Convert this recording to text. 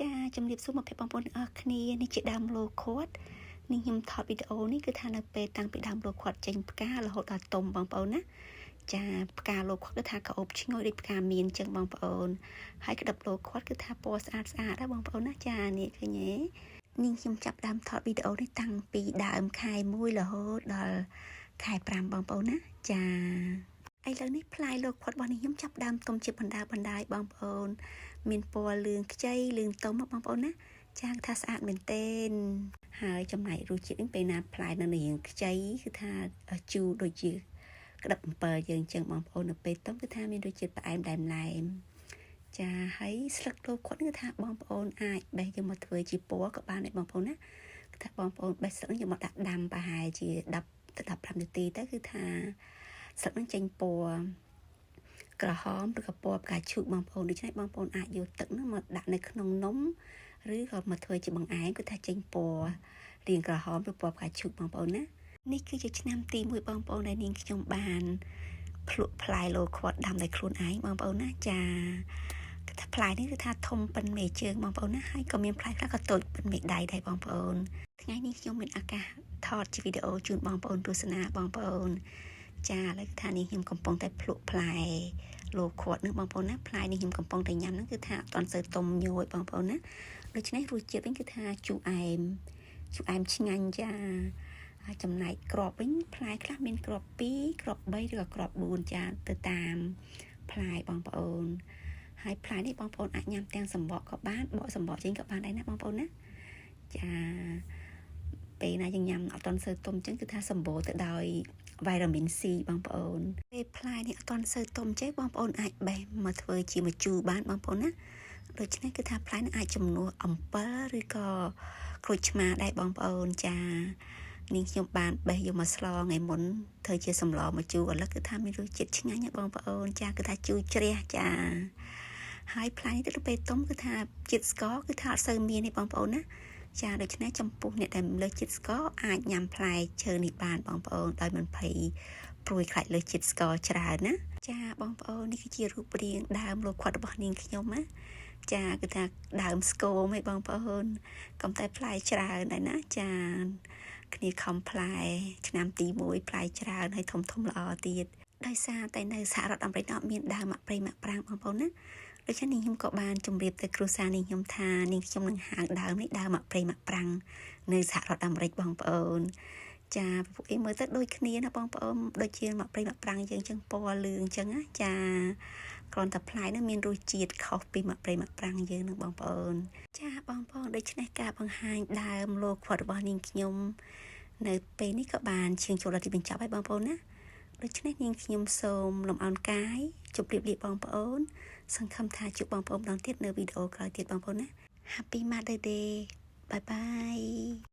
ចាជំរាបសួរមកភ័ក្របងប្អូនទាំងអស់គ្នានេះជាដើមលោខាត់នេះខ្ញុំថតវីដេអូនេះគឺថានៅពេលតាំងពីដើមលោខាត់ចេញផ្ការហូតដល់ទុំបងប្អូនណាចាផ្កាលោខាត់គឺថាក្អូបឈ្ងុយដូចផ្កាមៀនចឹងបងប្អូនហើយក្តឹបលោខាត់គឺថាពណ៌ស្អាតស្អាតណាបងប្អូនណាចានេះឃើញទេនេះខ្ញុំចាប់ដើមថតវីដេអូនេះតាំងពីដើមខែ1រហូតដល់ខែ5បងប្អូនណាចាឥឡូវនេះផ្លែលោកខាត់របស់នេះខ្ញុំចាប់ដើមទុំជាបណ្ដាបណ្ដាយបងប្អូន មានពណ៌លឿងខ្ចីលឿងទុំបងប្អូនណាចាងថាស្អាតមែនទែនហើយចំណែករសជាតិនេះពេលណាផ្លែនៅរៀងខ្ចីគឺថាជូរដូចជាក្តឹបអំពិលយើងចឹងបងប្អូននៅពេលទុំគឺថាមានរសជាតិផ្អែមដែមឡែមចាហើយស្លឹកលោគាត់គឺថាបងប្អូនអាចបេះយកមកធ្វើជាពណ៌ក៏បានដែរបងប្អូនណាគឺថាបងប្អូនបេះស្លឹកយកមកដាក់ដាំប្រហែលជា10ទៅ15នាទីទៅគឺថាស្លឹកនឹងចេញពណ៌ក្រហមឬក៏ពណ៌ផ្កាឈូកបងប្អូនដូច្នេះបងប្អូនអាចយកទឹកនោះមកដាក់នៅក្នុងនំឬក៏មកធ្វើជាបង្អែមគឺថាចេញពណ៌រាងក្រហមឬពណ៌ផ្កាឈូកបងប្អូនណានេះគឺជាឆ្នាំទី1បងប្អូនដែលនាងខ្ញុំបានភ្លក់ផ្លែលោខាត់ដាំដោយខ្លួនឯងបងប្អូនណាចាគឺថាផ្លែនេះគឺថាធំប៉ុនមេជើងបងប្អូនណាហើយក៏មានផ្លែខ្លះក៏តូចប៉ុនមេដៃដែរបងប្អូនថ្ងៃនេះខ្ញុំមានឱកាសថតជាវីដេអូជូនបងប្អូនទស្សនាបងប្អូនចាឥឡូវគឺថានេះខ្ញុំកំពុងតែភ្លក់ផ្លែលោខាត់នឹងបងប្អូនណាផ្លែនេះខ្ញុំកំពុងតែញ៉ាំហ្នឹងគឺថាអត់ទាន់សូវទុំញយបងប្អូនណាដូច្នេះរសជាតិវិញគឺថាជូរអែមជូរអែមឆ្ងាញ់ចាហើយចំណែកក្របវិញផ្លែខ្លះមានក្រប2ក្រប3ឬក៏ក្រប4ចាទៅតាមផ្លែបងប្អូនហើយផ្លែនេះបងប្អូនអាចញ៉ាំទាំងសម្បកក៏បានបកសម្បកចេញក៏បានដែរណាបងប្អូនណាចាពេលណាយើងញ៉ាំអត់ទាន់សូវទុំអញ្ចឹងគឺថាសម្បូរទៅដោយវីតាមីន C បងប្អូនពេលផ្លែនេះអត់ទាន់សូវទុំចេះបងប្អូនអាចបេះមកធ្វើជាម្ជូរបានបងប្អូនណាដូច្នេះគឺថាផ្លែនេះអាចជំនួសអំពិលឬក៏ក្រូចឆ្មាដែរបងប្អូនចានាងខ្ញុំបានបេះយកមកស្លថ្ងៃមុនធ្វើជាសម្លម្ជូរឥឡូវគឺថាមានរសជាតិឆ្ងាញ់ណាបងប្អូនចាគឺថាជូរជ្រះចាហើយផ្លែនេះទៅពេលទុំគឺថាជាតិស្ករគឺថាអត់សូវមានទេបងប្អូនណាចាដូច្នេះចំពោះអ្នកដែលលើសជាតិស្ករអាចញ៉ាំផ្លែឈើនេះបានបងប្អូនដោយមិនភ័យព្រួយខ្លាចលើសជាតិស្ករច្រើនណាចាបងប្អូននេះគឺជារូបរាងដើមលោកខាត់របស់នាងខ្ញុំណាចាគឺថាដើមស្គមឯងបងប្អូនកុំតែផ្លែច្រើនដែរណាចាគ្នាខំផ្លែឆ្នាំទី1ផ្លែច្រើនហើយធំធំល្អទៀតដោយសារតែនៅសហរដ្ឋអាមេរិកអត់មានដើមមាក់ព្រៃមាក់ប្រាងបងប្អូនណាដូច្នេះនាងខ្ញុំក៏បានជម្រាបទៅគ្រួសារនាងខ្ញុំថានាងខ្ញុំនឹងហៅដើមនេះដើមមាក់ព្រៃមាក់ប្រាងនៅសហរដ្ឋអាមេរិកបងប្អូនចាពួកគេមើលទៅដូចគ្នាណាបងប្អូនដូចជាមាក់ព្រៃមាក់ប្រាងយើងចឹងពណ៌លឿងចឹងណាចាគ្រាន់តែផ្លែនោះមានរសជាតិខុសពីមាក់ព្រៃមាក់ប្រាងយើងនឹងបងប្អូនចាបងប្អូនដូច្នេះការបង្ហាញដើមលោកខាត់របស់នាងខ្ញុំនៅពេលនេះក៏បានឈានចូលដល់ទីបញ្ចប់ហើយបងប្អូនណាដូច្នេះនាងខ្ញុំសូមលំអោនកាយជម្រាបលាបងប្អូន សង្ឃឹមថាជួបបងប្អូនម្ដងទៀតនៅវីដេអូក្រោយទៀតបងប្អូនណា Happy Mother Day. Bye bye.